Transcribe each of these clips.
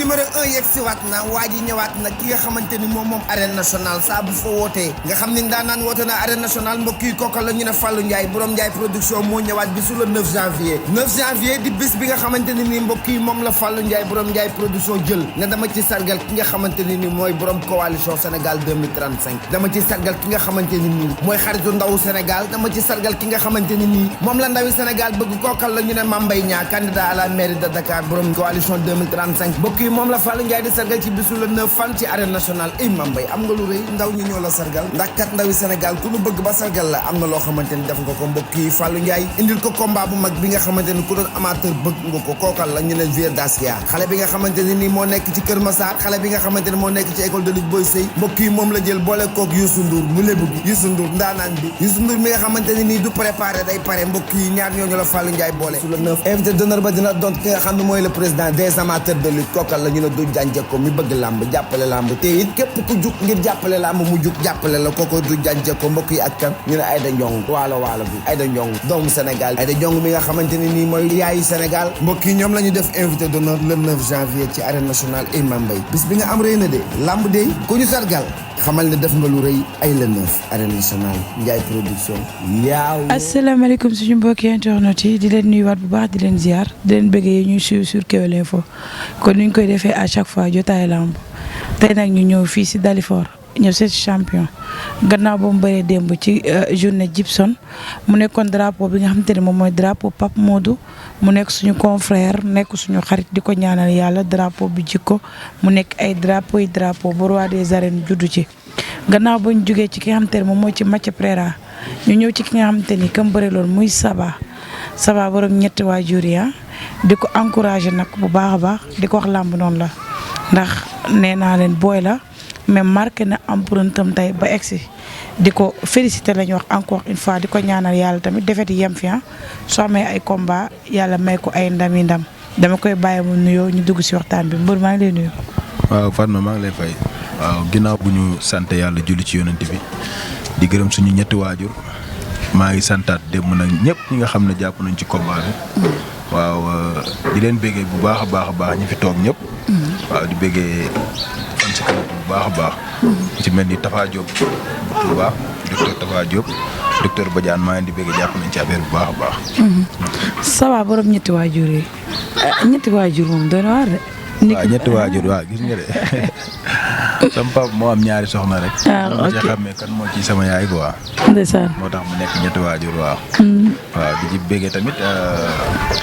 numéro 1 yegg si waat na waa ji ñëwaat na ki nga xamante ni moom arène nationale saa bu fa wootee nga xam ni ndaanaan woote na arène nationale mbokk yi kooka la ñu ne Fallou Ndiaye borom Ndiaye production moo ñëwaat bisu le 9 janvier 9 janvier di bis bi nga xamante ni nii mbokk yi moom la Fallou Ndiaye borom Ndiaye production jël ne dama ci sargal ki nga xamante ni nii mooy borom coalition Sénégal 2035 dama ci sargal ki nga xamante ni nii mooy xaritu ndawu Sénégal dama ci sargal ki nga xamante ni nii moom la ndawi Sénégal bëgg kookal la ñu ne Mame Mbaye Niang candidat à la mairie de Dakar borom coalition 2035 mbokk yi moom la Fallou Ndiaye di sargal ci bisu le 9 fan ci arène nationale ay Mame Mbaye am nga lu rëy ndaw ñi ñoo la sargal ndax kat ndawi Sénégal ku nu bëgg ba sargal la am na loo xamante ni def nga ko mbokk yi Fallou Ndiaye indil ko combat bu mag bi nga xamante ni ku doon amateur bëgg nga ko kookal la ñu ne Vieux Dacia xale bi nga xamante ni nii moo nekk ci Kër Massar xale bi nga xamante ni moo nekk ci école de lutte Boy Sey mbokk yi moom la jël boole koog Youssou Ndour mu lébu gi Youssou Ndour ndaanaan bi Youssou Ndour mi nga xamante ni nii du préparé day pare mbokk yi ñaar ñooñu la Fallou Ndiaye boole sur le 9 invité d'honneur ba dina doon ki nga xam ne mooy le président des amateurs de lutte kookal la ñu ne du jànjeko mi bëgg làmb jàppale làmb te it képp ku jug ngir jàppale làmb mu jug jàppale la kooko du jànjeko mbokk yi ak kan ñu ne Aïda Ndiong waalo bi Aïda Ndiong doomu Sénégal Aïda Ndiong mi nga xamante ni nii mooy yaayu Sénégal mbokk yi ñoom la ñu def invité d'honneur le 9 janvier ci arène nationale ay Mame Mbaye bis bi nga am rëy na de làmb de ku ñu sargal xamal ne def nga lu rëy ay le 9 arène nationale Ndiaye production yaaw. asalaamaaleykum suñu mbokki internet yi di leen nuyuwaat bu baax di leen ziar di leen bëggee ñuy suivre sur Kewel Info kon ni ñu koy defee à chaque fois jotaay lamb tey nag ñu ñëw fii si Dalifort ñëw seet champion gannaaw ba mu bëree démb ci journée Gibson mu nekkoon drapeau bi nga xamante ne moom mooy drapeau Pape Modou mu nekk suñu confrère nekk suñu xarit di ko ñaanal yàlla drapeau bi jikko mu nekk ay drapeau ba roi des arènes juddu ci gannaaw ba ñu jógee ci ki nga xamante ne moom mooy ci Mathia Préra ñu ñëw ci ki nga xamante ni kam bëri loolu muy Saba borom ñetti waajur yi di ko encouragé nag bu baax a baax di ko wax làmb noonu la ndax nee naa leen booy la mais marqué na empreinte am tey ba egsi di ko félicité la ñuy wax encore une fois di ko ñaanal yàlla tamit defet yi yem fi soo amee ay combat yàlla may ko ay ndam dama koy bàyyi mu nuyoo ñu dugg si waxtaan bi mbër maa ngi lay nuyu. waaw Fatma maa ngi lay fay. waaw ginnaaw bu ñu sant yàlla julli ci yonent bi di gërëm suñu ñetti waajur maa ngi santaat démb nag ñëpp ñi nga xam ne jàpp nañ ci combat bi. waaw di leen béggee bu baax a baax ñi fi toog ñëpp. waaw di béggee fan si kanam bu baax a baax. ci mel ni Tafa Diop bu Touba docteur Tafa Diop docteur Badiane maa ngi di béggee jàpp nañ ci affaire bu baax a baax. Saba borom ñetti waajur yi ñetti waajur moom doy na waar de. waaw ñetti waajur waaw gis nga de sama papa moo am ñaari soxna rek. ok ci xamee kan moo ci sama yaay quoi. ndeysaan moo tax mu nekk ñetti waajur waaw. waaw di ci béggee tamit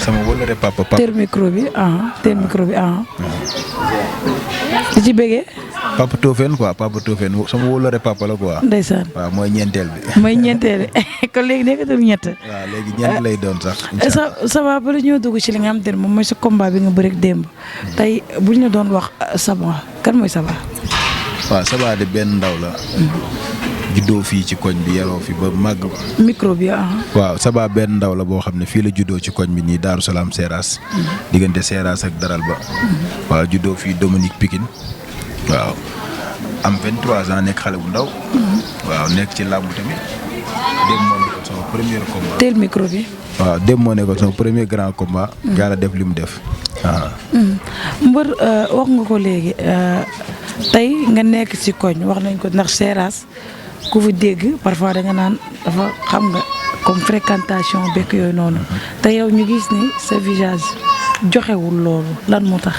sama wëllëre papa. teel micro bi di ci béggee. papa Tofène quoi papa Tofène sama wóolare papa la quoi. ndeysaan waaw mooy ñeenteel bi. mooy ñeenteel kon léegi nekkatul ñett. waaw léegi ñeent lay doon sax. Saba ba ñoo dugg ci li nga xamante ne moom mooy sa combat bi nga bëri démb tey bu ñu la doon wax Saba kan mooy Saba. waaw Saba de benn ndaw la. juddoo fii ci koñ bi yaroo fi ba màgg. micro bi waaw Saba benn ndaw la boo xam ne fii la juddoo ci koñ bi nii Daaru Salaam Seras. diggante Seras ak Daral ba. waaw juddoo fii Dominique Pikine. waaw am 23 ans nekk xale bu ndaw. waaw nekk ci làmb tamit. démb moo nekkoon sama premier combat. teel micro bi. waaw démb moo nekkoon sama premier grand combat. yàlla def li mu def. mbër wax nga ko léegi tey nga nekk ci koñ wax nañ ko ndax Seras ku fi dégg parfois da nga naan dafa xam nga comme fréquentation bekk yooyu noonu te yow ñu gis ni sa visage joxewul loolu lan moo tax.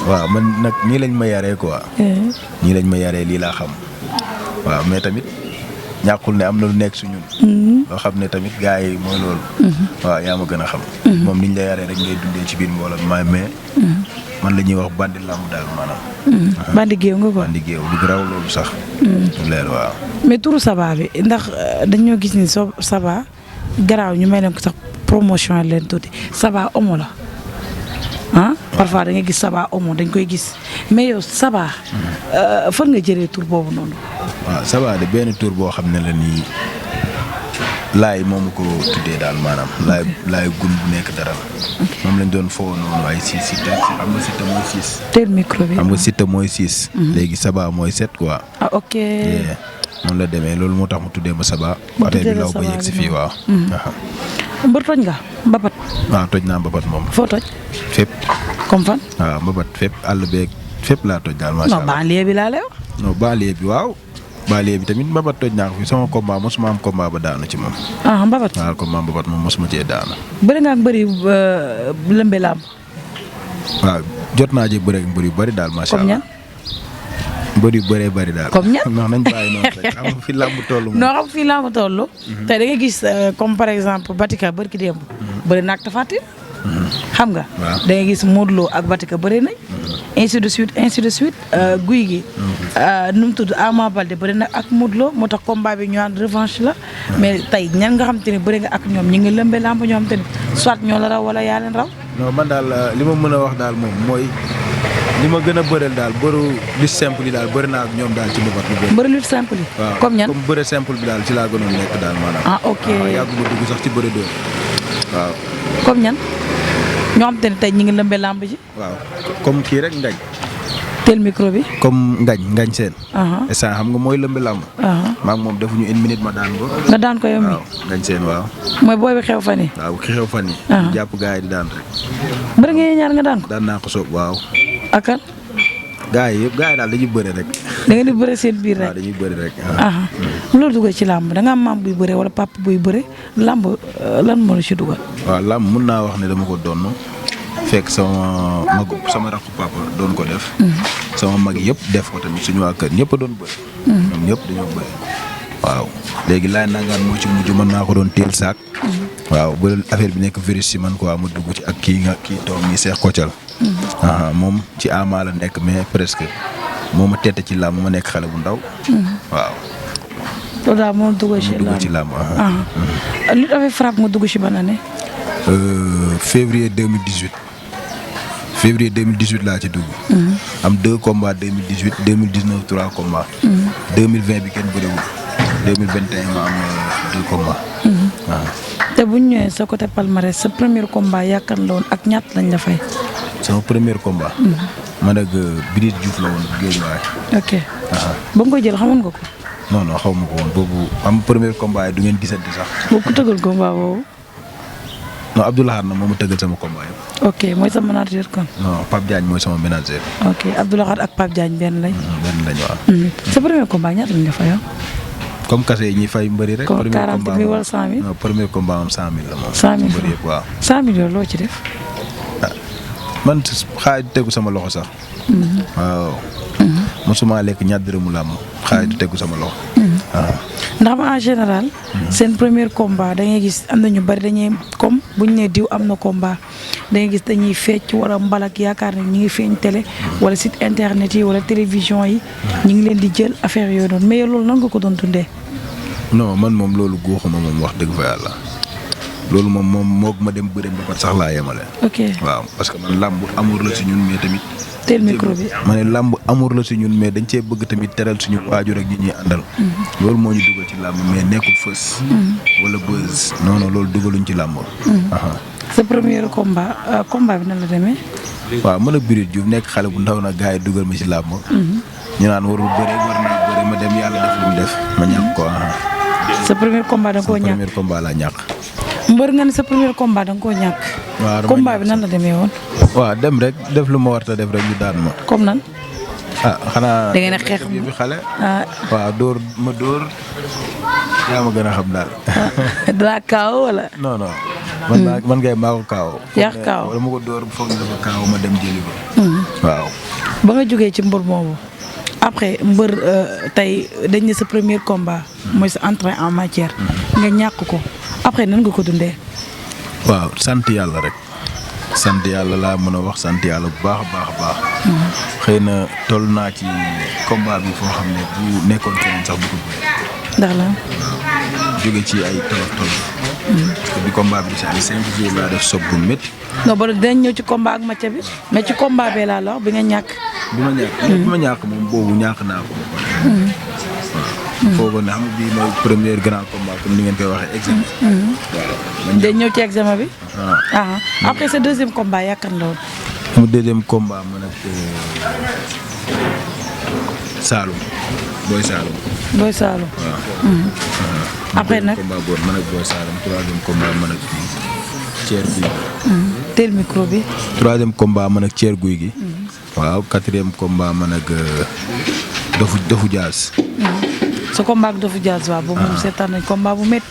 waaw man nag nii lañ ma yaree quoi. nii lañ ma yaree lii laa xam. waaw mais tamit ñàkkul ne am na lu nekk su ñun. loo xam ne tamit gars yi mooy loolu. waaw yaa ma gën a xam. moom niñ la yaree rek ngay dundee ci biir mbooloo mais man la ñuy wax bandi làmb daal maanaam. bandi géew nga ko. bandi géew lu graw loolu sax. leer waaw. mais turu Saba bi ndax dañoo gis ni Saba garaaw ñu may leen ko sax promotion leen tuuti Saba omo la. parfois da nga gis Saba omo dañ koy gis mais yow Saba fan nga jëlee tur boobu noonu. waaw Saba de benn tur boo xam ne la nii laay moomu ko tuddee daal maanaam laay gun bu nekk dara moom lañ doon foo noonu ay 6 Siteu xam nga Siteu mooy 6. teel micro bi xam nga Siteu mooy 6. léegi Saba mooy 7 quoi. ok. noonu la demee loolu moo tax mu tuddee ma Saba. ba tey bi law ba yegg si fii waaw. mbër toj nga mbapat. waaw toj naa mbapat moom. foo toj. fépp. comme fan. waaw mbapat fépp àll beeg fépp laa toj daal macha non allah. banlieue bi laa lay wax. non banlieue bi waaw. banlieue bi tamit mbabat toj naa ko fi sama combat mosuma am combat ba daanu ci moom. mbabat. waaw combat mbabat moom mosuma cee daanu. bëri nga ak bëri lëmbe làmb. waaw jot naa ci bëre ak mbër yu bëri daal macha comme allah. ñan. mbër yu bëree bëri daal. comme ñan non nañ bàyyi noonu rek xam nga fi làmb toll moom. noo xam fii làmb toll. tey da nga gis comme par exemple Batika bërki démb. bëri naag Tapha Tine. xam nga. waaw da nga gis Modou Lo ak Batika bëri nañ. ainsi de suite guy gi. nu mu tudd Ama Baldé bëri na ak Modou Lo moo tax combat bi ñu naan revanche la. mais tey ñan nga xam te ne bëri nga ak ñoom ñi ngi lëmbe làmb ñoo xam te ne soit ñoo la raw wala yaa leen raw. non man daal li ma mën a wax daal moom mooy li ma gën a bëreel daal bëru li simple yi daal bëri naa ak ñoom daal ci mbapat lu bëri. bëri lutte simple yi. waaw comme ñan comme bëre simple bi daal ci laa gënoon nekk daal maanaam. ok waaw yàgguma dugg sax ci bëre dóor waaw. comme ñan ñoo xam te ne tey ñi ngi lëmbe làmb ji. waaw comme kii rek ngañ. tel micro bi. comme ngañ seen. instant xam nga mooy lëmbe làmb. maa ngi moom defuñu une minute ma daan ko. nga daan ko yow mi waaw ngañ seen waaw. mooy booy bi xew fan yi. waaw ki xew fan yi. jàpp gars yi di daan rek. bëri nga ñaar nga daan ko. daan naa ko soob waaw. ak kan. gars yi yëpp gars yi daal dañuy bëre rek. da nga di bëre seen biir rek. waaw dañuy bëre rek. loolu dugal ci làmb da nga am maam buy bëre wala papa buy bëre làmb lan moo la ci dugal. waaw làmb mun naa wax ne dama ko donn fekk sama rakku papa doon ko def. sama mag yëpp def ko tamit suñu waa kër ñëpp a doon bëri. ñoom ñëpp dañoo bëri. waaw léegi laay nangaan moo ci mujj mën naa ko doon teel saak. waaw ba affaire bi nekk virus si man quoi mu dugg ci ak kii toog nii Seex Koccal. moom ci Ama la nekk mais presque moo ma tette ci làmb ma nekk xale bu ndaw. waaw. loolu daal moo dugg ci làmb. lutte avec frappe mu dugg ci ban année. février 2018. février 2018 laa ci dugg. am 2 combats 2018 2019 3 combats. 2020 bi kenn bëriwul. 2021 ma am 2 combats. te bu ñu ñëwee sa côté palmarès sa premier combat yaakaar la woon ak ñaat lañ la fay. sama premier combat. man ak Brice Diouf la woon Guédiawaye. ok ba nga koy jël xamoon nga ko. non xaw ma ko woon boobu am premier combat yi du ngeen gisante sax. boo ko tëggal combat boobu. non Abdoulaye na moo ma tëggal sama combat yëpp. ok mooy sa manager kon. non Pape Diagne mooy sama manager. ok Abdoulaye ak Pape Diagne benn lañ. benn lañ waaw. sa premier combat ñaata lañ la fayoo. comme kase yi ñuy fay mbëri rek. comme 40 000 wala 100 000. non premier combat am 100 000 la moom. 100 000 mbëri yëpp waaw. 100 000 yooyu loo ci def. man xaay du tegu sama loxo sax. waaw. mosuma lekk ñaar dërëmu làmb xaay du tegu sama loxo. ndax ma en général. seen premier combat da ngay gis am na ñu bari dañuy comme bu ñu nee diw am na combat da ngay gis dañuy fecc wala mbalak yaakaar ne ñu ngi feeñ télé wala site internet yi wala télévision yi ñu ngi leen di jël affaire yooyu noonu mais loolu nan nga ko doon dundee. non man moom loolu góoxuma moom wax dëgg fa yàlla. loolu moom moog ma dem bëre ba sax laa yemale. ok waaw parce que man làmb amour la si ñun mais tamit. teel micro bi. ma ne làmb amour la si ñun mais dañ cee bëgg tamit teral suñu waajur ak ñi ñuy àndal. loolu moo ñu dugal ci làmb mais nekkul fës. wala buzz. non loolu dugaluñ ci làmb. sa premier combat bi nan la demee. waaw man a Brice Diouf nekk xale bu ndaw na gars yi dugal ma ci làmb. ñu naan warul bëre war naa bëre ma dem yàlla def lu mu def ma ñàkk ko. sa premier combat da nga koo ñàkk sa premier combat laa ñàkk. mbër nga ne sa premier combat da nga koo ñàkk. waaw combat bi nan la demee woon. waaw dem rek def lu ma war a def rek ñu daan ma. comme nan. xanaa. da ngeen a xeex bi xale. waaw dóor yaa ma gën a xam daal. daa kaaw wala. non man ngay maa ko kaaw. yaa kaaw wala ma ko dóor foog na dafa kaaw ma dem jëli ko. waaw. ba nga jógee ci mbër moomu après mbër tey dañ ne sa premier combat mooy sa entrée en matière. nga ñàkk ko après nan nga ko dundee. waaw sant yàlla rek. sant yàlla laa mën a wax sant yàlla bu baax a baax. xëy na toll naa ci combat bi foo xam ne bu nekkoon keneen sax bu ko bëri. ndax la. jóge ci ay tolof. parce que bi combat bi di si ay 5 jours laa def sob bu métti. non ba dinañ ñëw ci combat ak Mathia bi mais ci combat bee laa la wax bi nga ñàkk. bi ma ñàkk moom boobu ñàkk naa ko. waaw foogoon ne xam nga bii mooy premier grand combat comme ni ngeen koy waxee examen. waaw dañ ñëw ci examen bi. waaw après sa deuxième combat yaakaar la woon. sama deuxième combat man ak Saloum Boy Saloum. Boy Saloum. waaw. après nag combat boobu man ak Boy Saloum troisième combat man ak Thier Guy gi. teel micro bi. troisième combat man ak Thier Guy gi. waaw 4e combat man ak Dofu Diaz. sa combat ak Dofu Diaz waaw boobu moom seetaan nañ combat bu métti.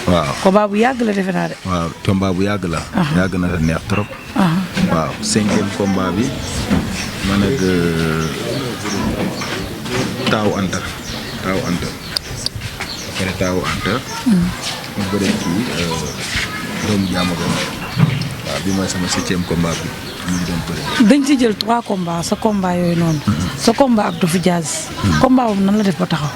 waaw combat bu yàgg la defe naa de. waaw combat bu yàgg la. yàgg na te neex trop. waaw 5e combat bi man ak Taaw Anta. après Taaw Anta. mu bëree kii doomu Diamaguène. waaw bi mooy sama 7e combat bi ñu ngi doon bëri. dañ ci jël 3 combats sa combat yooyu noonu. sa combat ak Dofu Diaz. combat boobu nan la def ba taxaw.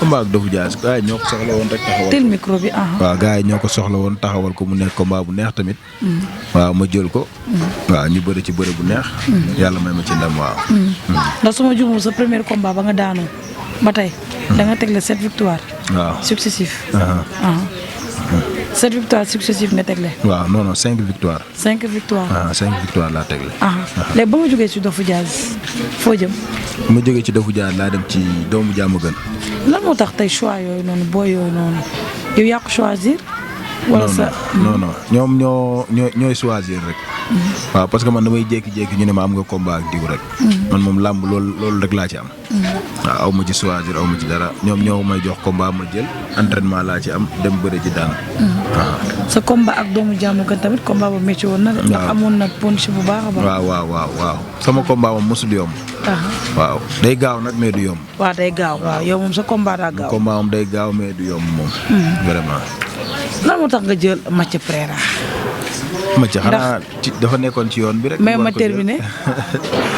combat ak Dofu Diaz gars yi ñoo ko soxla woon rek taxawal. tel micro bi waaw gars yi ñoo ko soxla woon taxawal ko mu nekk combat bu neex tamit. waaw ma jël ko. waaw ñu bëri ci bëri bu neex. yàlla may ma ci ndam waaw. ndax su ma juumul sa premier combat ba nga daanoo ba tey. da nga tegle 7 victoires. waaw successif. 7 victoires successif nga tegle. waaw non 5 victoires. 5 victoires. 5 victoires laa tegle. léegi ba nga jógee ci Dofu Diaz foo jëm. ma jógee ci Dofu Diaz laa dem ci doomu Diamaguène. lan moo tax tey choix yooyu noonu booy yooyu noonu yow yaa ko choisir. wala sa non ñoom ñooy choisir rek. waaw parce que man damay jékki-jékki ñu ne ma am nga combat ak diw rek. man moom làmb loolu rek laa ci am. waaw aw ma ci choisir aw ma ci dara ñoom ñoo may jox combat ma jël entraînement laa ci am dem bëri ci daan. sa combat ak doomu Diamaguène tamit combat ba métti woon na de. ndax amoon na punch bu baax a baax. waaw sama combat moom mosul yomb. waaw day gaaw nag mais du yomb. waaw day gaaw waaw yow moom sa combat daa gaaw. combat moom day gaaw mais du yomb moom. vraiment. lan moo tax nga jël Mathia Préra. Mathia xanaa dafa nekkoon ci yoon bi rek. mais ma terminé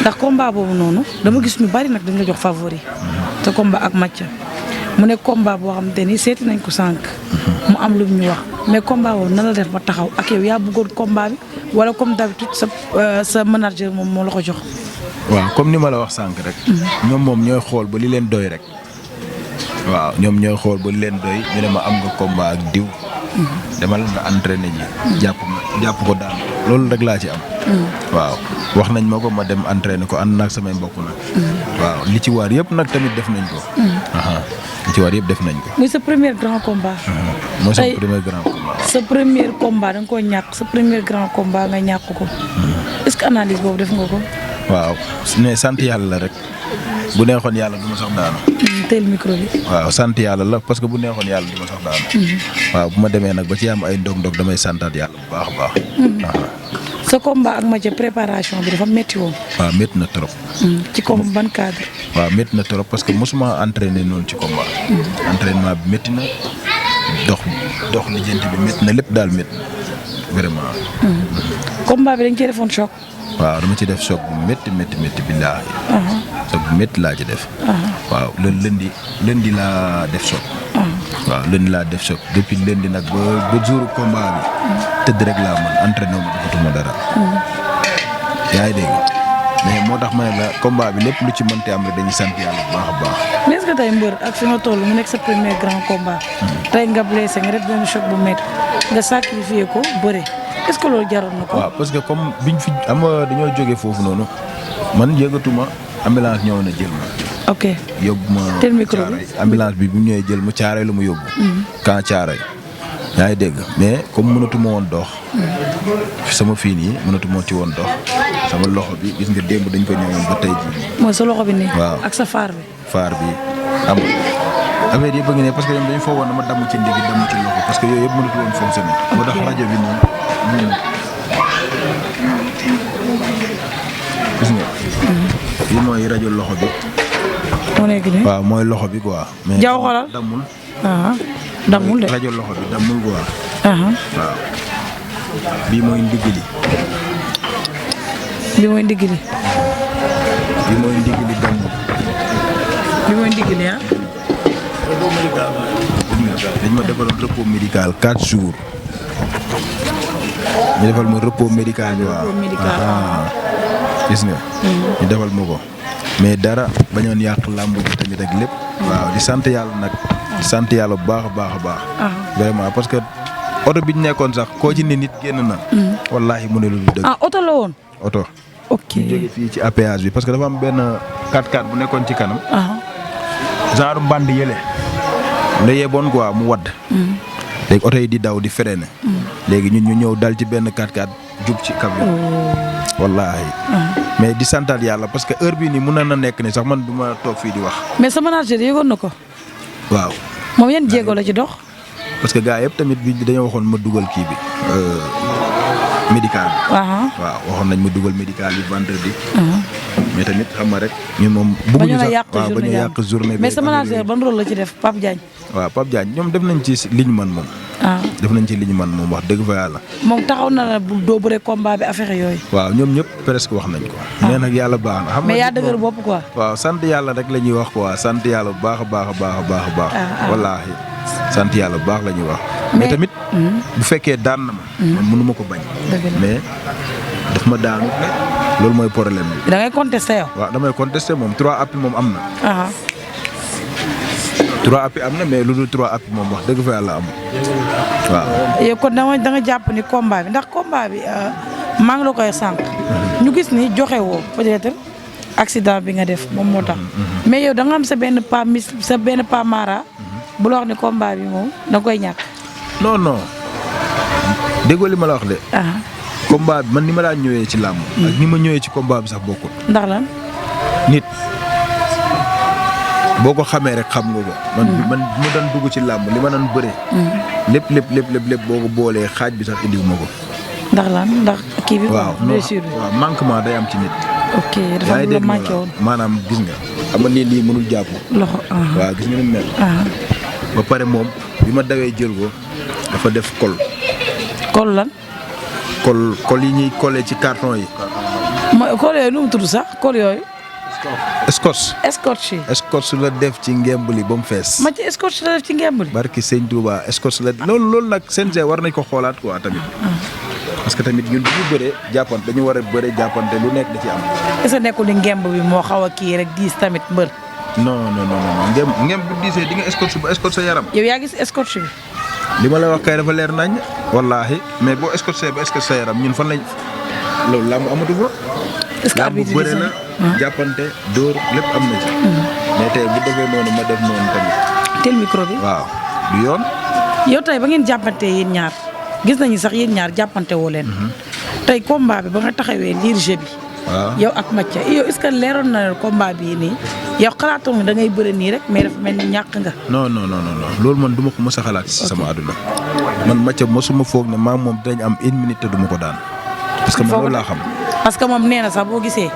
ndax combat boobu noonu dama gis ñu bari nag dañ la jox favori. sa combat ak Mathia mu nekk combat boo xamante ni seeti nañ ko sànq. mu am lu ñu wax mais combat boobu nan la def ba taxaw ak yow yaa bëggoon combat bi wala comme d'habitude sa manager moom moo la ko jox. waaw comme ni ma la wax sànq rek. ñoom moom ñooy xool ba li leen doy rek. waaw ñoom ñooy xool ba li leen doy ñu ne ma am nga combat ak diw. demal nga entraîné ji. jàpp ko daan loolu rek laa ci am. waaw wax nañ ma ko ma dem entraîné ko ànd naag samay mbokk nag. waaw li ci waar yëpp nag tamit def nañ ko. li ci waar yëpp def nañ ko. muy sa premier grand combat. mooy sa premier grand combat. sa premier combat da nga koo ñàkk sa premier grand combat nga ñàkk ko. est-ce que analyse boobu def nga ko. waaw mais sant yàlla la rek bu neexoon yàlla du ma sax daanu. teel micro bi. waaw sant yàlla la parce que bu neexoon yàlla du ma sax daanu. waaw bu ma demee nag ba ci am ay ndog-ndog damay santaat yàlla bu baax a baax. sa combat ak Mathia préparation bi dafa métti woon. waaw métti na trop. ci comme ban cadre. waaw métti na trop parce que mosuma entraîné noonu ci combat. entraînement bi métti na dox lijjanti bi métti na lépp daal métti vraiment. combat bi dañ cee defoon choc. waaw dama ci def choc bu métti billaahi. choc bu métti laa ci def. waaw lundi laa def choc. waaw lundi laa def choc depuis lundi nag ba jour combat bi. tëdd rek laa mën entraîné wu ma defatuma dara. yaa ngi dégg mais moo tax ma ne la combat bi lépp lu ci mënti am rek dañuy sant yàlla bu baax a baax. mais est-ce que tey mbër ak fi nga toll mu nekk sa premier grand combat. tey nga blessé nga def benn choc bu métti nga sacrifié ko bëre est-ce que loolu jaroon na ko. waaw parce que comme biñ fi am dañoo jógee foofu noonu man yëgatuma ambulance ñëw na jël ma. ok yóbbu ma tel micro bi ambulance bi bu ñëwee jël ma caaray la mu yóbbu. quand caaray yaa ngi dégg mais comme mënatuma woon dox. sama fii nii mënatuma ci woon dox sama loxo bi gis nga démb dañ ko ñëwoon ba tey jii. mooy sa loxo bi nii. waaw ak sa faar bi. faar bi am affaire yi bëgg ne parce que ñoom dañu foogoon dama damm ci ndigg damm ci loxo parce que yooyu yëpp mënatu woon fonctionner. moo tax rajo bi nii gis nga. lii mooy rajo loxo bi. moo nekk nii waaw mooy loxo bi quoi. mais jaw xoolal dammul. dammul de. rajo loxo bi dammul quoi. waaw. bii mooy ndigg li. bi mooy ndigg li. bii mooy ndigg li dammul. bi mooy ndigg li ah. dañ ma defaloon repos médical 4 jours. ñu defal ma repos médical bi waaw. gis nga. ñu defal ma ko. mais dara bañoon yàq làmb bi tamit ak lépp. waaw di sant yàlla nag. di sant yàlla bu baax a baax a baax. vraiment parce que oto bi ñu nekkoon sax koo ci ne nit génn na. wallaahi mu ne lu dëgg. oto la woon. oto. ok ñu jóge fii ci APH bi parce que dafa am benn 4x4 bu nekkoon ci kanam. genre mband yële. la yeboon quoi mu wadd. léegi oto yi di daw di freiné. léegi ñun ñu ñëw dal ci benn 4x4 jub ci camion. wallaahi. mais di santaat yàlla parce que heure bii nii mun na nekk ni sax man du ma toog fii di wax. mais sa manager yëgoon na ko. waaw. moom yan jéego la ci dox. parce que gars yëpp tamit bi dañoo waxoon ma dugal kii bi médical bi. waaw waxoon nañ ma dugal médical bi vendredi. mais tamit xam nga rek ñun moom. bëgguñu sax waaw bañ a yàq journée bi. mais sa manager ban rôle la ci def Pape Diagne. waaw Pape Diagne ñoom def nañ ci li ñu mën moom. def nañ ci li ñu mën moom wax dëgg fa yàlla. moom taxaw na la bu doo bëre combat bi affaire yooyu. waaw ñoom ñëpp presque wax nañ ko. mais nag yàlla baax na. xam nga mais yaa dëgër bopp quoi. waaw sant yàlla rek la ñuy wax quoi sant yàlla bu baax a baax a baax a baax a baax. wallaahi sant yàlla bu baax la ñuy wax. mais tamit bu fekkee daan na ma. man mënu ma ko bañ. mais daf ma daanu loolu mooy problème bi. da ngay contesté yow. waaw damay contesté moom 3 appuis moom am na. 3 appuis am na mais lu dul 3 appuis moom wax dëgg fa yàlla amul waaw. yow kon da nga jàpp ni combat bi ndax combat bi maa ngi la koy sànq. ñu gis ni joxe woo peut-être accident bi nga def moom moo tax. mais yow da nga am sa benn pa mara. bu la wax ni combat bi moom da nga koy ñàkk. non déggoo li ma la wax de. combat bi man ni ma daan ñëwee ci làmb. ak ni ma ñëwee ci combat bi sax bokkul. ndax lan. nit boo ko xamee rek xam nga ko. man bu ma daan dugg ci làmb li ma daan bëree. lépp boo ko boolee xaaj bi sax indiwu ma ko. ndax lan ndax kii bi. waaw blessure bi waaw manquement day am ci nit. ok dafa am lu la manqué woon maanaam gis nga. xam nga lii mënul jàpp. loxo waaw gis nga ni mu mel. ba pare moom bi ma dawee jël ko dafa def col. col lan. col yi ñuy collé ci carton yi. mooy col yooyu nu mu tudd sax col yooyu. escorte la def ci ngemb li ba mu fees. ma ci escorte la def ci ngemb li. barki sëñ Touba escorte la loolu nag CNG war nañ ko xoolaat quoi tamit. parce que tamit ñun bu ñu bëree jàppante dañu war a bëree jàppante lu nekk da ci am. est-ce que nekkul ni ngemb bi moo xaw a kii rek diis tamit mbër. non ngemb bu diisee di nga escorte sa yaram. yow yaa gis escorte bi. li ma la wax kay dafa leer nañ. wallaahi mais boo escorte sa yaram ñun fan lañ loolu làmb amatu fa. est-ce que làmb bëre la jàppante dóor lépp am na ci. mais tey bu defee noonu ma def noonu tamit. tel micro bi. waaw du yoon. yow tey ba ngeen jàppante yéen ñaar gis nañu sax yéen ñaar jàppante woo leen. tey combat bi ba nga taxawee liir jeu bi. waaw yow ak Mathia yow est-ce que leeroon na combat bii nii yow xalaatoon da ngay bëre nii rek mais dafa mel ni ñàkk nga. non loolu man du ma ko mës a xalaat si sama àdduna. man Mathia mosuma foog ne maa moom dinañ am 1 minute te du ma ko daan. parce que man loolu laa xam. parce que moom nee na sax boo gisee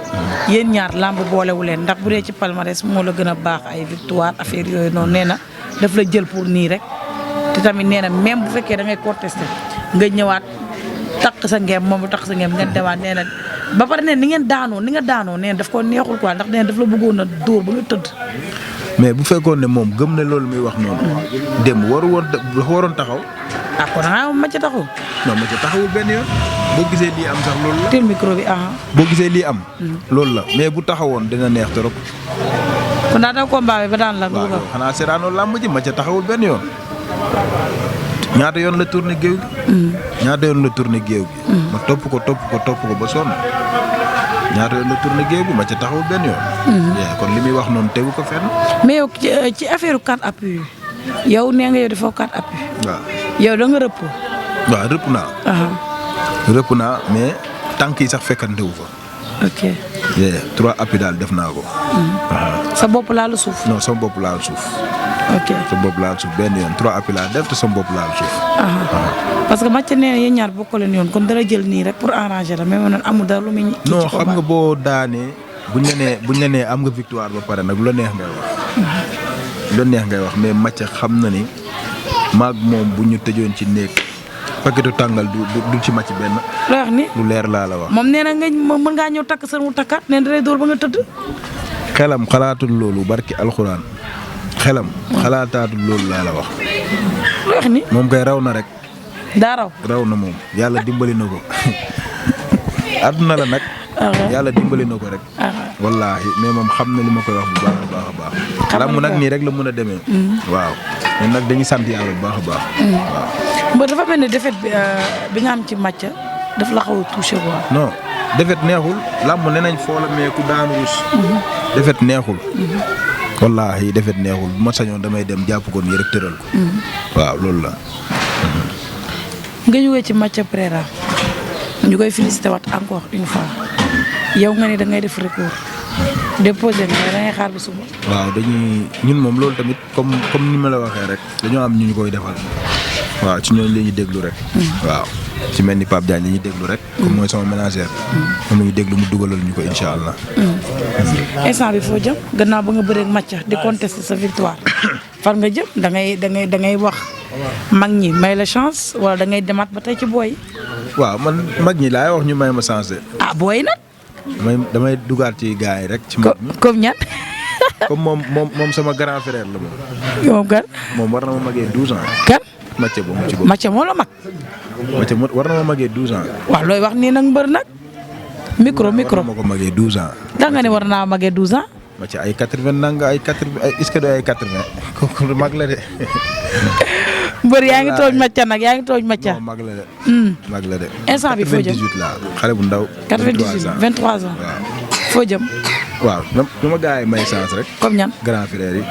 yéen ñaar lamb boolewu leen ndax bu dee ci palmarès moo la gën a baax ay victoire affaire yooyu noonu nee na daf la jël pour nii rek te tamit nee na même bu fekkee da ngay contesté nga ñëwaat takk sa ngeem moom bu takk sa ngeem ngeen demaat nee na ba pare nee ni nga daanoo nee na daf ko neexul quoi ndax nee na daf la bëggoon a dóor ba nga tëdd. mais bu fekkoon ne moom gëm na loolu muy wax noonu. dem waroon taxaw. ah kon ah Mathia taxaw. non Mathia taxawul benn yoon. boo gisee lii am sax loolu la. teel micro bi boo gisee lii am. loolu la mais bu taxawoon dina neex trop. kon daa daw combat bi ba daan la. waaw xanaa seeraanoo làmb ji Mathia taxawul benn yoon. ñaata yoon la tourné géew gi. ma topp ko ba sonn. ñaata yoon la tourné géew bi Mathia taxawul benn yoon. kon li muy wax noonu tegu ko fenn. mais yow ci affaire 4 appuis yow nee nga yow defoo 4 appuis. waaw yow da nga rëpp. waaw rëpp naa mais tànk yi sax fekkante wu fa. ok. 3 appuis daal def naa ko. sa bopp laalu suuf. non sama bopp laalu suuf. ok sa bopp laalu suuf benn yoon 3 appuis laa def te sama bopp laalu suuf. parce que Mathia nee na yéen ñaar bokkoo leen yoon kon dara jël nii rek pour arranger la mais man amul dara lu muy. non xam nga boo daanee buñ la nee am nga victoire ba pare nag lu la neex ngay wax. lu la neex ngay wax mais Mathia xam na ni maag moom bu ñu tëjoon ci néeg paquetu tàngal du ci màcc benn. loo wax ni lu leer laa la wax. moom nee na nga mën ngaa ñëw takk sa mu takkaat nee na da lay dóor ba nga tëdd. xelam xalaatul loolu barki alxuraan xelam xalaataatul loolu laa la wax. loo wax ni moom kay raw na rek. daa raw na moom yàlla dimbali na ko. àdduna la nag. yàlla dimbali na ko rek. wallaahi mais moom xam na li ma koy wax bu baax a baax a baax. lamb nag nii rek la mën a demee. waaw mais nag dañuy sant yàlla bu baax a baax. waaw. ba dafa mel ni défaite bi nga am ci Mathia daf la xaw a touché quoi. non défaite neexul lamb nee nañ foo la mais ku daanu rus. défaite neexul. wallaahi défaite neexul bu ma sañoon damay dem jàpp ko nii rek tëral ko. waaw loolu la. nga jógee ci Mathia Pereira ñu koy félicité waat encore une fois yow nga ne da ngay def recours déposé nga da ngay xaar ba suba. waaw dañuy ñun moom loolu tamit comme ni ma la waxee rek dañoo am ñu koy defal waaw ci ñooñu la ñuy déglu rek. waaw ci mel ni Pape Diagne la ñuy déglu rek. comme mooy sama ménagère. moom la ñuy déglu mu dugalal ñu ko incha allah. instant bi foo jëm gannaaw ba nga bëreeg match di contester sa victoire fan nga jëm da ngay wax mag ñi may la chance wala da ngay demaat ba tey ci booy. waaw man mag ñi laay wax ñu may ma chance de. booy nag. damay dugaat ci gars yi rek. ci mag ñi comme ñan. comme moom sama grand frère la moom. moom kan. moom war na ma magee 12 ans. kan. Mathieu boobu ci bopp. Mathieu moo la mag. Mathieu war na ma magee 12 ans. waaw looy wax nii nag mbër nag. micro war na ma ko magee 12 ans. da nga ne war naa magee 12 ans. Mathieu ay 80 nanga ay 80 ay est-ce que ay 80 kooku mag la de. mbër yaa ngi tooñ Mathieu nag yaa ngi tooñ Mathieu. non mag la de. mag la de. instant bi foo jëm 98 la xale bu ndaw. 98 23 ans. waaw foo jëm. waaw na ma gars yi may chance rek. comme ñan. grand frère yi.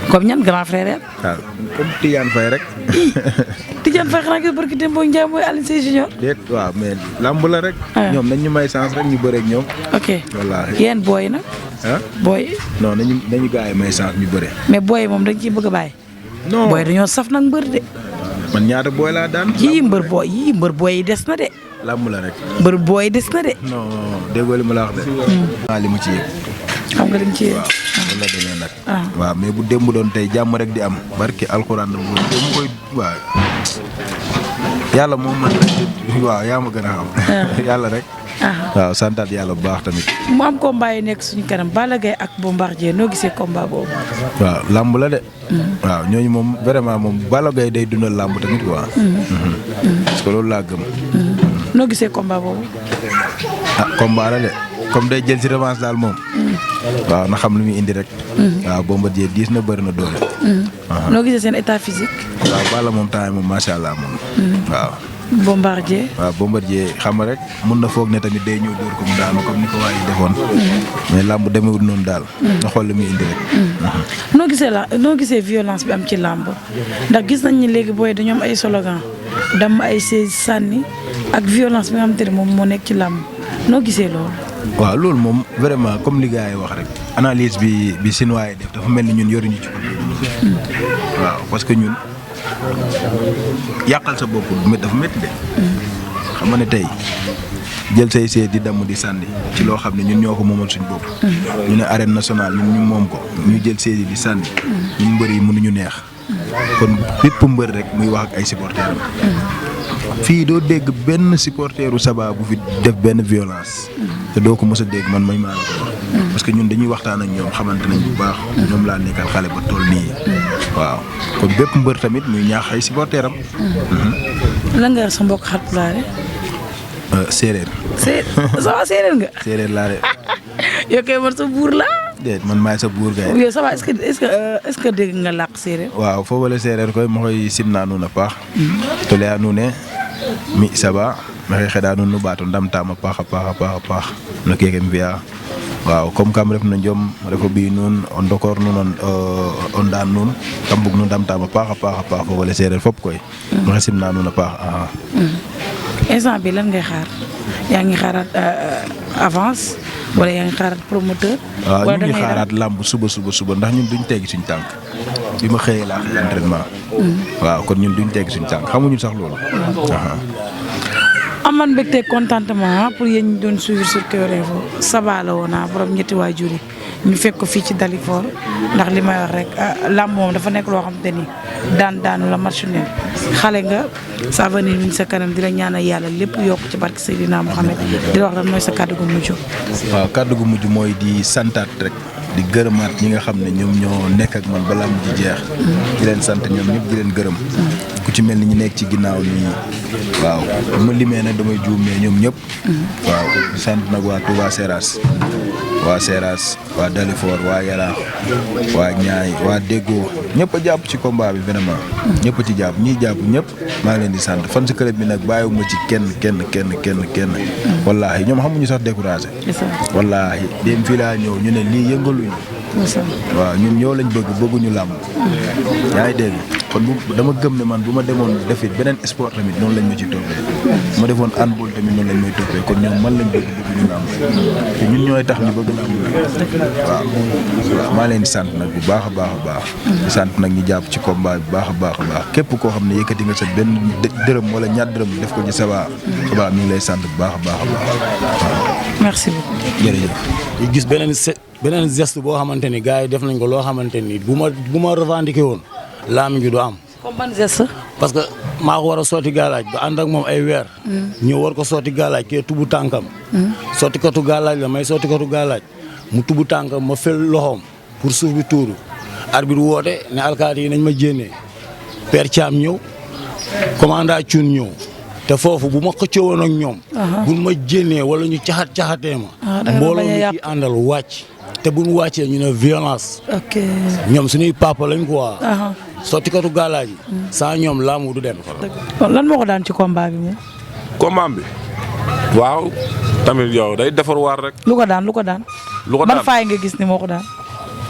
comme ñan grand frère yi. waaw comme Tidiane Faye rek. Tidiane Faye xanaa gis barki Demba Ndiaye mooy Alioune Sèye Junior. déet waaw mais lamb la rek. ñoom nañ ñu may chance rek ñu bëre ak ñoom. ok wallaahi yéen booy nag. booy. non nañu gars yi may chance ñu bëre. mais booy moom dañ ciy bëgg a bàyyi. non booy dañoo saf nag mbër de. man ñaata booy laa daan. yii mbër booy yi des na de. lamb la rek. mbër booy des na de. non déggoo li ma la wax de. li mu ci yëg. xam nga li mu ci yëg. waaw la demee nag. waaw mais bu démb doon tey jàmm rek di am barki alxuraan mu koy waaw. yàlla moom man waaw yaa ma gën a xam. yàlla rek. waaw santaat yàlla bu baax tamit. mu am combat yu nekk suñu kanam Balla Gaye ak Bombardier noo gisee combat boobu. waaw làmb la de. waaw ñooñu moom vraiment moom Balla Gaye day dundal làmb tamit quoi. parce que loolu laa gëm. noo gisee combat boobu. combat la de comme day jël si revanche daal moom. waaw na xam lu muy indi rek. waaw Bombardier diis na bëri na doole. noo gisee seen état physique. waaw Balla moom temps moom macha allah moom. waaw. Bombardier. waaw Bombardier xam nga rek mun na foog ne tamit day ñëw dóor ko mu daanu comme ni ko waa yi defoon. mais làmb demewul noonu daal. nga xool li muy indi rek. noo gisee violence bi am ci làmb ndax gis nañ ni léegi booy dañoo am ay slogan dam ay seize sànni ak violence bi nga xamante ne moom moo nekk ci làmb noo gisee loolu. waaw loolu moom vraiment comme li gars yi wax rek analyse bi Sinoa yi def dafa mel ni ñun yoruñu ci ko. waaw parce que ñun yàqal sa bopp dafa métti de. xam nga ne tey jël say seet di damm di sànni ci loo xam ne ñun ñoo ko moomal suñu bopp. ñu ne arène nationale ñun ñu moom ko ñu jël seet yi di sànni. ñun mbër yi mënuñu neex. kon bépp mbër rek muy wax ak ay supporters fii doo dégg benn supporteru Saba bu fi def benn violence. te doo ko mës a dégg man maa la ko wax. parce que ñun dañuy waxtaan ak ñoom xamante nañ bu baax. ñoom laa nekkal xale ba toll nii. waaw kon bépp mbër tamit muy ñaax ay supporteram. lan nga sa mbokk Haalpulaar. séeréer. séeréer nga. séeréer laa de. yow kay man sa buur la. déet man maay sa buur gay. yow ça va est-ce que dégg nga làkk séeréer. waaw foofu la séeréer koy ma koy simnaa nuun a paax. toleya nuune mi saba maxey xeɗa nuun nu ɓaato ndamtaam a paax a paax no keeke um fi'a waaw comme kam ref no Njom refo ɓiy nuun o ndokoor nuun o ndaan nuun kam bug nu ndamtaam a paax foofu la séeréer fop koy maxey simna nuun a paax. instant bi lan ngay xaar yaa ngi xaaraat avance wala yaa ngi xaaraat promoteur. waaw ñu ngi xaaraat làmb suba ndax ñun duñ teggi suñ tànk bi ma xëyee laa xëy entraînement. waaw kon ñun duñ teggi suñ tànk xamuñu sax loolu. aman mbégte contentement pour yéen ñu doon suivre sur Kewel Info Saba la woon borom ñetti waajur yi ñu fekk ko fii ci Dalifort ndax li may wax rek làmb moom dafa nekk loo xam te ni daanu la match nul xale nga sa avenir mi ngi sa kanam di la ñaanal yàlla lépp yokk ci barke Seydina Mohamed di la wax lan mooy sa kàddu gu mujj. waaw kàddu gu mujj mooy di santaat rek di gërëmaat ñi nga xam ne ñoom ñoo nekk ak man ba làmb ji jeex. di leen sant ñoom ñëpp di leen gërëm. ku ci mel ni ñu nekk ci ginnaaw nii waaw bu ma limee nag damay juum mais ñoom ñëpp. waaw di sant nag waa Touba Seras waa Dalifort waa Yaraax waa Ñaay waa Déggo ñëpp a jàpp ci combat bi vraiment. ñëpp a ci jàpp ñiy jàpp ñëpp maa ngi leen di sant fan si club bi nag bàyyiwuma ci kenn. wallaahi ñoom xamuñu sax découragé. wallaahi dem fii laa ñëw ñu ne lii yëngaluñu waaw ñun ñoo lañ bëgguñu làmb. yaa ngi dégg kon dama gëm ne man bu ma demoon defi beneen sport tamit noonu lañ ma ci toppee. bu ma defoon handball tamit noonu lañ may toppee kon ñoom man lañ bëgguñu làmb te ñun ñooy tax ñu bëgg làmb. waaw maa leen di sant nag bu baax a baax a baax. di sant nag ñu jàpp ci combat bi baax a baax a baax képp koo xam ne yëkkati nga sa benn dërëm wala ñaar dërëm def ko ci Saba mi ngi lay sant bu baax a baax a baax waaw. merci beaucoup. jërëjëf. ñu gis beneen geste boo xamante ni gars yi def nañ ko loo xamante ni bu ma revendiqué woon laam gi du am. comme ban geste. parce que maa ko war a sotti gaalaaj ba ànd ak moom ay weer. ñëw war ko sotti gaalaaj kee tubu tànkam. sotti katu gaalaaj la may sotti katu gaalaaj mu tubu tànkam ma fel loxoom pour suuf bi tuuru. arbitre woote ne alkaati yi nañ ma jénnee Père Thiam ñëw commandant Thioune ñëw te foofu bu ma xëccoo woon ak ñoom. buñ ma jénnee wala ñu caxatee ma. mbooloo mi ci àndal wàcc. te buñ wàccee ñu ne violence. ok ñoom suñuy papa lañ quoi. sottikatu gaalaaj yi. sans ñoom laamu du dem. lan moo ko daan ci combat bi moom. combat bi waaw tamit yow day defar waar rek. lu ko daan. ban faay nga gis ni moo ko daan.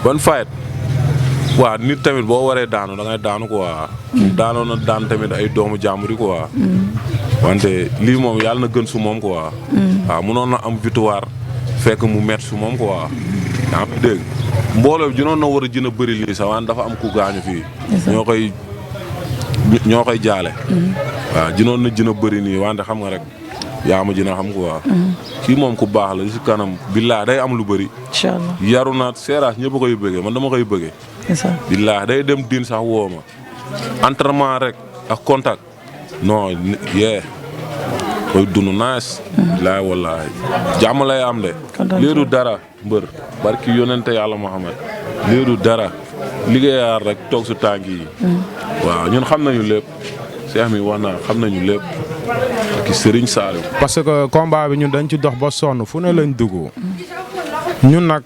ban faayet waaw nit tamit boo waree daanu da ngay daanu quoi. daanoon na daan tamit ay doomu jàmbur yi quoi. wante lii moom yàlla na gën su moom quoi. waaw mënoon na am victoire fekk mu met su moom quoi. yaa ngi dégg mbooloo bi jënoon na war a gën a bëri lii sax waan dafa am ku gaañu fii. ñoo koy jaale. waaw jënoon na gën a bëri nii wante xam nga rek yaa ma gën a xam quoi. kii moom ku baax la li si kanam billaa day am lu bëri. incha allah yaru na seeraas ñëpp a koy bëggee man dama koy bëggee. billaa day dem diin sax woo ma entraînement rek ak contact non yee koy dund nice. billaay wallaahi jàmm lay am de. léeru dara mbër barki yonente yàlla Muhammad léeru dara liggéeyaar rek toog su tànk yi. waaw ñun xam nañu lépp Cheikh mi wax naa xam nañu lépp ki Serigne Saliou. parce que combat bi ñun dañ ci dox ba sonn fu ne lañ dugg ñun nag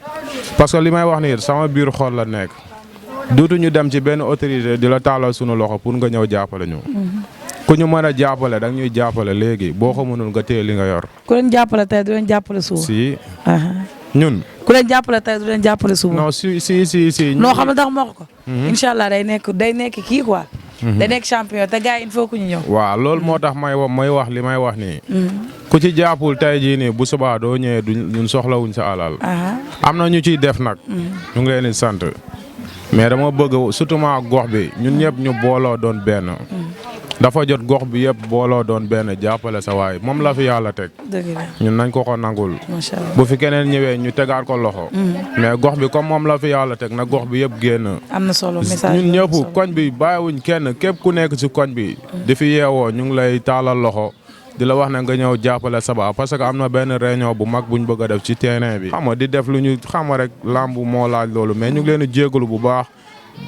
parce que li may wax nii sama biir xol la nekk dootuñu dem ci benn autorité di la taalal sunu loxo pour nga ñëw jàppale ñu. ku ñu mën a jàppale da ñuy jàppale léegi boo ko mënul nga téye li nga yor. ku leen jàppale tey du leen jàppale suba. si ñun. ku leen jàppale tey du leen jàppale suba. non si. noo xam ne tax ma wax ko. incha allah day nekk kii quoi. day nekk champion te gars yi il faut que ñu ñëw. waaw loolu moo tax may wax li may wax nii. ku ci jàppul tey jii nii bu subaa doo ñëwee ñun soxlawuñ sa alal. am na ñu ciy def nag. ñu ngi leen di sant. mais dama bëgg surtout ma gox bi ñun ñëpp ñu booloo doon benn. dafa jot gox bi yëpp booloo doon benn jàppale sa waay moom la fi yàlla teg. ñun nañ ko nangul. macha allah bu fi keneen ñëwee ñu tegaat ko loxo. mais gox bi comme moom la fi yàlla teg na gox bi yëpp génn. am na solo message ñun ñëpp koñ bi bàyyiwuñ kenn képp ku nekk si koñ bi. di fi yeewoo ñu ngi lay taalal loxo. di la wax ne nga ñëw jàppale Saba parce que am na benn réunion bu mag buñ bëgg a def ci terrain bi. xam nga di def lu ñu xam rek lamb moo laaj loolu mais ñu ngi leen di jégalu bu baax.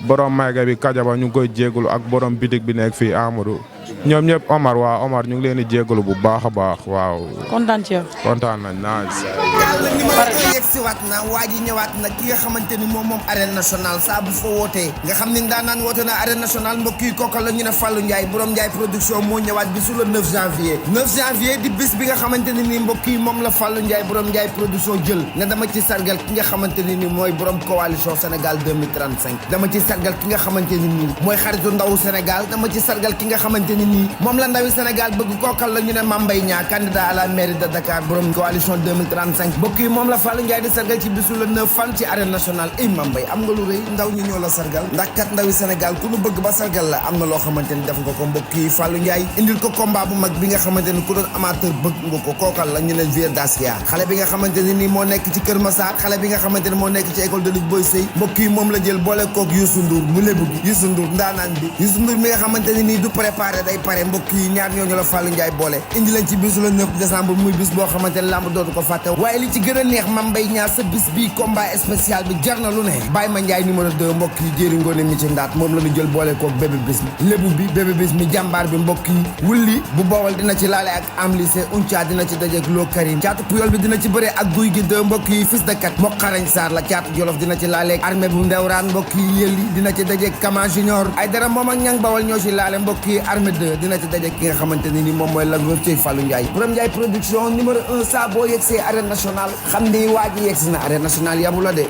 borom mayga bi Kajaba ñu ngi koy jégalu ak borom bitig bi nekk fii Amadou ñoom ñëpp Omar ñu ngi leen di jégalu bu baax a baax waaw. kontaan ci yow. kontaan nañ naa. yàlla ni ma yegg si waat na waa ji ñëwaat na ki nga xamante ni moom arène nationale saa bu fa wootee nga xam ni ndaanaan woote na arène nationale mbokk yi kooka la ñu ne Fallou Ndiaye borom Ndiaye production moo ñëwaat bi su le 9 janvier 9 janvier di bis bi nga xamante ni nii mbokk yi moom la Fallou Ndiaye borom Ndiaye production jël ne dama ci sargal ki nga xamante ni nii mooy borom coalition Sénégal 2035 dama ci sargal ki nga xamante ni nii mooy xaritu ndawu Sénégal dama ci sargal ki nga xamante ni nii moom la ndawi Sénégal bëgg kookal la ñu ne Mame Mbaye Niang candidat à la mairie de Dakar borom coalition 2035 mbokk yi moom la Fallou Ndiaye di sargal ci bisu le 9 fan ci arène nationale ay Mame Mbaye am nga lu rëy ndaw ñi ñoo la sargal ndax kat ndawi Sénégal ku nu bëgg ba sargal la am na loo xamante ni def nga ko mbokk yi Fallou Ndiaye indil ko combat bu mag bi nga xamante ni ku doon amateur bëgg nga ko kookal la ñu ne Vieux Dacia xale bi nga xamante ni nii moo nekk ci Kër Massar xale bi nga xamante ni moo nekk ci école de lutte Boy Sey mbokk yi moom la jël boole koog Youssou Ndour mu lébu gi Youssou Ndour ndaanaan bi Youssou Ndour mi nga xamante ni nii du préparé day pare mbokk yi ñaar ñooñu la Fallou Ndiaye boole indi leen ci bisu le 9 décembre muy bis boo xamante ne lamb dootu ko fàtte waaye li ci gën a neex Mame Mbaye Niang sa bis bii combat spécial bi jar na lu ne Baye Ma Ndiaye numéro 2 mbokk yi jéeri ngoone mi ci ndaat moom la ñu jël boole koog bébé bis mi lébu bi bébé bis mi jàmbaar bi mbokk yi wulli bu boowal dina ci laale ak am lycée Unca dina ci dajeek Lo Karim caatu Puyol bi dina ci bëre ak guy gi 2 mbokk yi fils de kat moo xarañ Sarr la caatu Jolof dina ci laale ak armée bu ndewraan mbokk yi yëlli dina ci dajeek Kama Junior ay dara moom ak ñang bawal ñoo ci laale mbokk yi armée 2 dina ci dajeek ki nga xamante ni moom mooy la ci Fallou Ndiaye borom Ndiaye production numéro 1 saa boo yegsee arène nationale xam ni waa ji yegsi na arène nationale yabu la de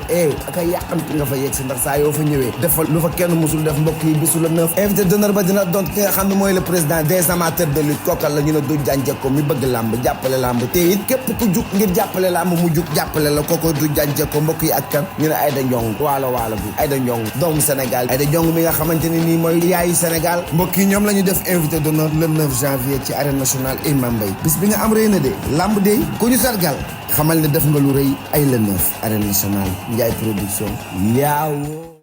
aka yàqamti nga fa yegsi ndax saa yoo fa ñëwee defal lu fa kenn musul def mbokk yi bisu la 9 invité d'honneur ba dina doon ki nga xam ne mooy le président des amateurs de lutte kookal la ñu ne du jànjeko mi bëgg làmb jàppale làmb te it képp ku jug ngir jàppale làmb mu jug jàppale la kooko du jànjeko mbokk yi ak kan ñu ne Aïda Ndiong waalo bi Aïda Ndiong doomu Sénégal Aïda Ndiong mi nga xamante ne nii mooy yaayu Sénégal mbokk yi ñoom la ñu def invité d'honneur le 9 janvier ci arène nationale Imam Mbaye bis bi nga am rëy na de làmb de ku ñu sargal xamal ne def nga lu rëy ay le 9 arène nationale Ndiaye production yaaw